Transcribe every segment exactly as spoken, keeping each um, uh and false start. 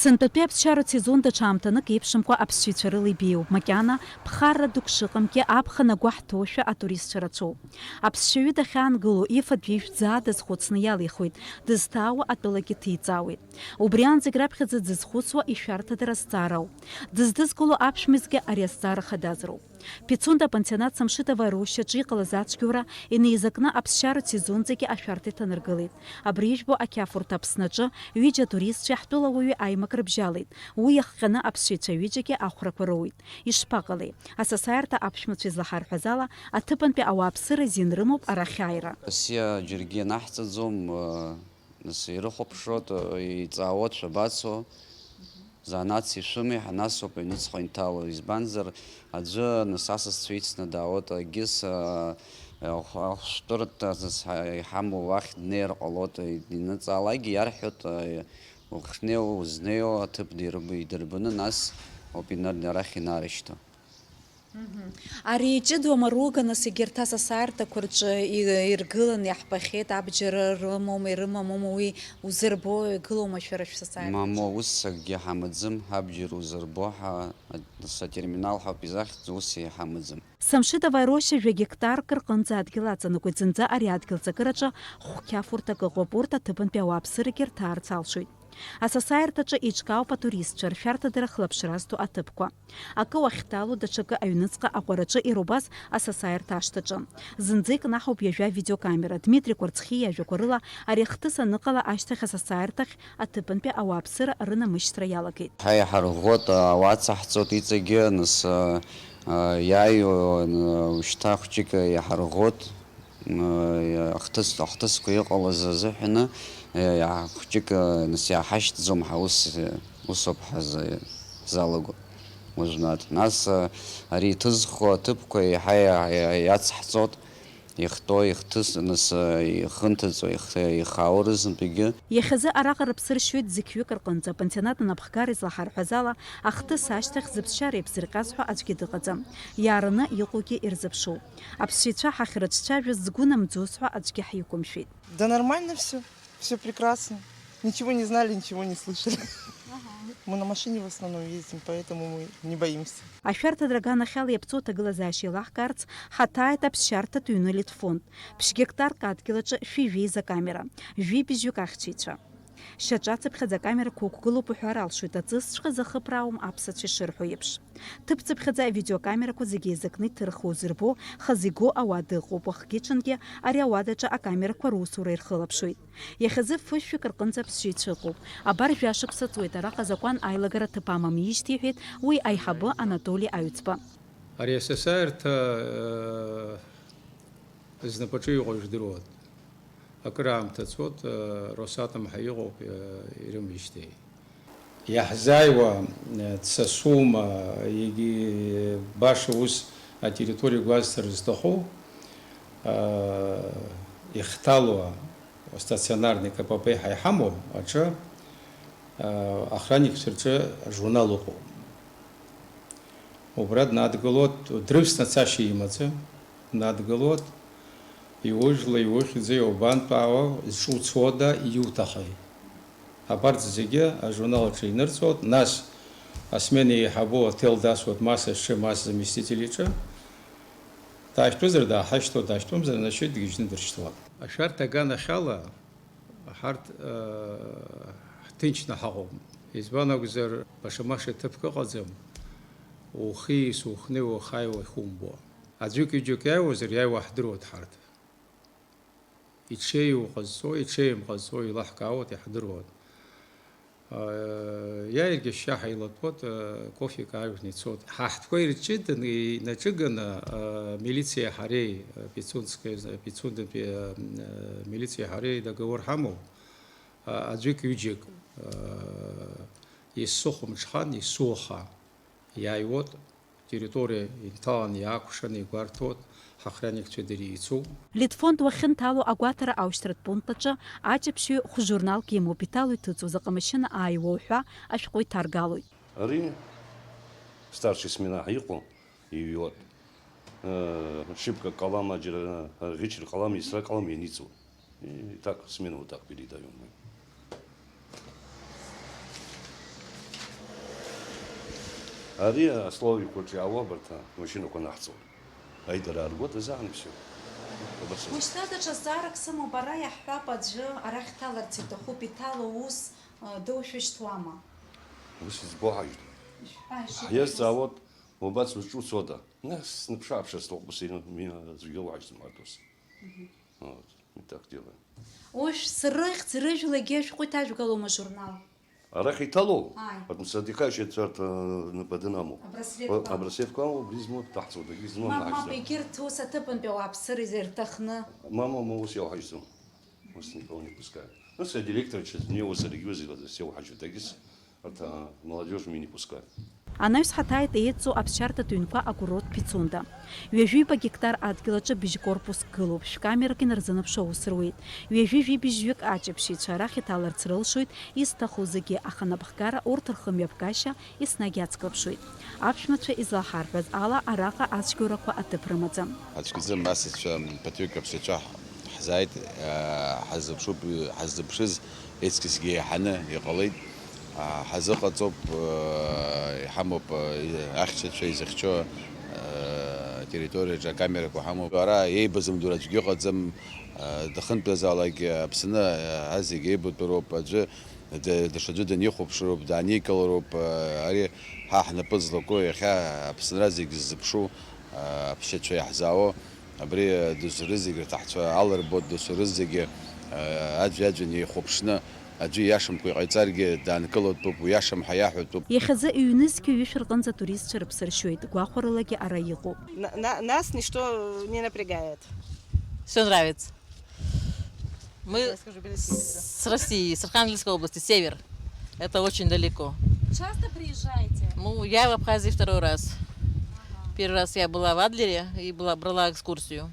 Сынтәатәи аԥсшьаратә сезон даҽа аамҭанык еиԥшымкәа аԥсшьаҩцәа рыла ибеиоуп. Макьана ԥхарра дук шыҟамгьы, аԥхын агәы ҳҭоушәа атуристцәа рацәоуп. Аԥсшьаҩы дахьаангыло, ифатә ижәӡаа дазхәыцны иалихуеит, дызҭаауа атәылагьы ҭиҵаауеит. Убри аан зегь раԥхьаӡа дзызхәыцуа ишәарҭадара азҵаарауп. Дыздызкыло аԥшәмазгьы ари азҵаара хадаҵроуп. Пицунда апансионат Самшитова рощаҿы иҟалаз ацәгьоура инеизакны аԥсшьаратә сезонҵәҟьа ашәарҭа иҭанаргылеит. Абри ижәбо ақьафурҭа Аԥсны аҿы ҩыџьа атуристцәеи ҳтәыла уаҩи аимак рыбжьалеит. Уи иахҟьаны аԥсшьаҩцәа ҩыџьагьы ахәрақәа роуеит. Ишԥаҟалеи? Асасааирҭа аԥшәмацәа излаҳарҳәаз ала, аҭыԥантәи ауааԥсыра азин рымоуп арахь ааира. Асиа џьаргьы ианаҳҵаӡом, нас ирыхәаԥшуеит, иҵаауеит шәабацо, занааҭс ишәымеи, ҳа нас ауп аҩныҵҟа инҭало, избанзар аӡәы нас асасцәа ицны даауеит, егьыс, а, ахә-, ахәшәтәырҭа нас ҳа-, иҳамоу уахь днеир ҟалоит, иныҵаалакгьы иарҳәоит, а, ухнеиуа, узнеиуа аҭыԥ дирб-, идырбаны, нас ауп инар-, арахь инарышьҭуа. Мгм. Ари иҷыдоу амаруга, нас, егьырҭ асасааирҭақәа рҿы и-, иргыланы иаҳбахьеит, абџьар рымоума, ирымамома, уи узырбо игылоума шәара шәсасааирҭаҿы? Мамоу, ус акгьы ҳамаӡам, ҳабџьар узырбо ҳа-, нас атерминал ҳауп изахьӡу, ус иҳамаӡам. Самшитова ароща жәа гектарк рҟынӡа адгьыл аҵанакуеит, зынӡа ари адгьыл ҵакыраҿы хәқьафурҭак ыҟоуп, урҭ аҭыԥантәи ауааԥсырагьы рҭаарц алшоит. Асасааирҭаҿы еиҿкаауп атуристцәа ршәарҭадара хылаԥшра азҭо аҭыԥқәа. Акы уахьҭало, даҽакы аҩныҵҟа аҟәараҿы ироубаз асасааирҭа ашҭаҿы. Зынӡа икнаҳауп ҩажәа видеокамера. Дмитри Кәарцхиа иажәақәа рыла, ари ахҭыс аныҟала ашьҭахь асасааирҭахь аҭыԥантәи ауааԥсыра рынамышьҭра иалагеит. Ҳа иҳарӷәӷәоит, ауаа ацаҳҵоит иҵегьы, нас, а, а, иааиуа, а, шьҭа хәҷык иҳарӷәӷәоит. М, ахҭыс-, ахҭысқәа иҟалаз азыҳәаны, е, иа-, хәҷык, е, нас иааҳашьҭӡом ҳәа ус, е, усоуп ҳазы-, ҳзалаго уажәнатә. Нас, е, ари иҭызхуа аҭыԥқәа еиҳа иа-, иа-, иацҳҵоит, ихтәо, ихҭыс-, нас, е, ихынҭыҵуа, их-, ихаау рызынтәыгьы. Иахьазы араҟа рыԥсы ршьоит зқьҩык рҟынӡа, апансионат анапхгара излаҳарҳәаз ала, ахҭыс ашьҭахь зыԥсшьара еиԥзырҟьаз ҳәа аӡәгьы дыҟаӡам. Иаараны иҟоугьы ирзыԥшуп. Аԥсшьаҩцәа ҳахьрыҿцәажәоз згәы намӡоз ҳәа аӡәгьы ҳиқәымшәеит. Да нормально всё. Всё прекрасно. Ничего не знали, ничего не слышали. Ага. Мы на машине в основном ездим, поэтому мы не боимся. Ашәарҭадара аганахьала иаԥҵоу аҭагылазаашьа еилаҳкаарц ҳаҭааит аԥсшьарҭатә ҩны Литфонд. Ԥшь гектарк адгьыл аҿы шәи жәеиза камера, жәибжьҩык ахьчаҩцәа. Шьаҿацыԥхьаӡа акамерақәа уқәгылоуп уҳәар алшоит, аҵысҵәҟьа захыԥраауам аԥсацәа ишырҳәо еиԥш. Ҭыԥцыԥхьаӡа авидеокамерақәа зегьы еизакны иҭырхуа узырбо, хазы игоу ауада ыҟоуп, уахгьы-ҽынгьы ари ауадаҿы акамерақәа русура ирхылаԥшуеит. Иахьазы фышәҩык рҟынӡа аԥсшьаҩцәа ыҟоуп. Абар жәашықәса ҵуеит араҟа азакәан аилагара ҭыԥ амамижьҭеи, иҳәеит уи аиҳабы Анатоли Аҩӡба. Ари асасааирҭа, э, знапаҿы иҟоу жәдыруан. Акыраамҭа цот, э, Росатом ҳәа иҟоуп, э, ирымижьҭеи. Иаҳзааиуа, э, дсасума, егьи баша ус атерриториа гәазҭар зҭаху, э, ихҭало астационарный К П П ҳәа иҳамоу аҿы, э, охранникцәа рҿы ажурнал ыҟоуп. Убра днадгылоит, дрывсны цашьа имаӡам, днадгылоит, иужәла, иухьӡи, иубантәаауа, зҿы уцода, иуҭахеи. Абарҭ зегьы ажурнал аҿы инырҵоит, нас асмена еиҳабу аҭел дасуеит, Мас аҿы, Мас заместитель иҿы. Дашьҭызар дааҳашьҭуеит, дашьҭымзар, значит, дгьежьны дыршьҭуеит. Ашәарҭа аганахьала ҳарҭ, э, ҳҭынчны ҳаҟоуп. Избан акәзар, баша-маша ҭыԥк ыҟаӡам, ухиис, ухнеи, ухааиуа ихумбо. Аӡәык-ҩыџьак иааиуазар, иааиуа ҳдыруеит ҳарҭ. Иҽеиу ҟазҵо, иҽеим ҟазҵо еилаҳкаауеит, иаҳдыруеит. Э, иааиргьы ашьшьаҳәа илатәоит, э, кофек ааҩны ицоит. Ҳа ҳтәқәа ирҷыданы, инаҿыганы, э, милициеи ҳареи, э, Пицунская, Пицундатәи, э, э, милициеи ҳареи договор ҳамоуп. Э, аӡәык-ҩыџьак, э, исыхәамҽхан, исуаха иааиуеит. Территориа инҭаланы иаакәшаны игәарҭоит, ҳохранникцәа дара еицуп. Литфонд уахьынҭало агәаҭара аушьҭратә пункт аҿы аҷаԥшьаҩ хә-журналк имоуп, иҭало иҭыҵуа заҟа машьына ааиуоу ҳәа ашәҟәы иҭаргалоит. Ари старший смена ҳәа иҟоу иҩуеит. Э, ошибка ҟалама, џьара, э, ӷьычра ҟалама, исра ҟалама ианиҵуа. И так, смену вот так передаём мы. Ари аслоуиқәаҿ иаауа абарҭ амашьынақәа анаҳҵоит. Аидара ааргоит азы аан ибзиоуп. Абас ауп. Ушьҭа даҽа зҵаарак сымоуп, ара иаҳҳәап аӡәы арахь дҭаларц иҭахуп, иҭало ус, ы, доушәышьҭуама? Ус избо ҳажәлар. Ишәҳәа, ишыҟоу. Ҳиазҵаауеит, убас узҿуцода? Нас сныԥшааԥшыр сҭахуп, ус ина-, мина аӡәгьы уаҳажьӡом арҭ ус. Вот, мы так делаем. Ушә срыхьӡ рыжәлагьы ашәҟәы иҭажәгалома ажурнал? Арахь иҭалоу? Ааи. Арҭ мсадиқашьа царҭа нападын амоуп. Абраслетқәа. Абраслетқәа амоуп, абри змоу даҳҵоит, егьи змоу Мап, мап, даҳжьӡом. Егьырҭ ус аҭыԥантәи ауааԥсыра ирҭахны. Мама, мама, ус иауҳажьӡом. Ус никого не пускают. Ну, с директора чуть не ус региозила все уҳажьу дагис. Арҭ а, молодежь мне не пускают. Анаҩс ҳаҭааит еиҵоу аԥсшьарҭатә ҩнқәа акурорттә Пицунда. Ҩажәиба гектар адгьыл аҿы быжь корпуск гылоуп, шәкамерак инарзынаԥшуа аус руеит. Ҩажәи жәибжьҩык аҷаԥшьаҩцәа арахь иҭаларц рылшоит изҭаху зегьы, аха анапхгара урҭ рхымҩаԥгашьа еснагь иацклаԥшуеит. Аԥшәмацәа излаҳарҳәаз ала, араҟа ацәгьоурақәа аҭыԥ рымаӡам. Ацәгьаӡым асасцәа ԥыҭҩык аԥсаҵәы ҳзааит, ҳаззыԥшуп, ҳаззыԥшыз еиҵкысгьы еиҳаны иҟалеит. Ҳазыҟаҵоуп, иҳамоуп ахьчацәа изыхьчо атерриториаҿы акамерақәа ҳамоуп. Ара еибазымдыруа аӡәгьы ыҟаӡам, дахынтәазаалак Аԥсны ҳазегь еибатәу роуп. Аӡәы даҽаӡәы данихәаԥшроуп, дааникылароуп. Ари ҳа ҳнапы злаку, иахьа Аԥсынра зегь ззыԥшу аԥсшьацәа иаҳзаауа. Абри досу рызегь рҭаҳцәа алырбоит, досу рызегьы аӡәи-аӡәи неихәаԥшны, аӡәы ииашамкәа иҟаиҵаргьы даанкылатәуп, уиашам ҳәа иаҳәатәуп. Иахьазы ҩнызқьи ҩышә рҟынӡа атуристцәа рыԥсы ршьоит, гәахәарылагьы ара иҟоуп. На- на- Нас ничто не напрягает. Все нравится. Мы с России, с Архангельской области, север. Это очень далеко. Часто приезжаете? Ну, я в Абхазии второй раз. Первый раз я была в Адлере и была, брала экскурсию.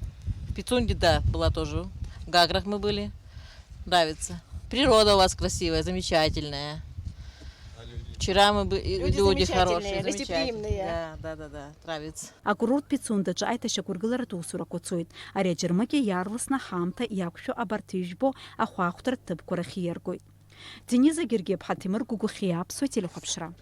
В Пицунде, да, была тоже. В Гаграх мы были. Нравится. Природа у вас красивая, замечательная. Вчера мы бы и- Люди люди замечательные, хорошие, гостеприимные. Да, да, да, да. Нравится. Акурорт Пицундаҿы аиҭашьақәыргыларатә усурақәа цоит. Ари аџьармыкьа иаарласны ҳаамҭа иақәшәо абарҭ ижәбо ахәаахәҭратә ҭыԥқәа рахь ииаргоит. Дениза Гергиаԥҳа, Ҭемыр Гәыгәхиа, Аԥсуа телехәаԥшра.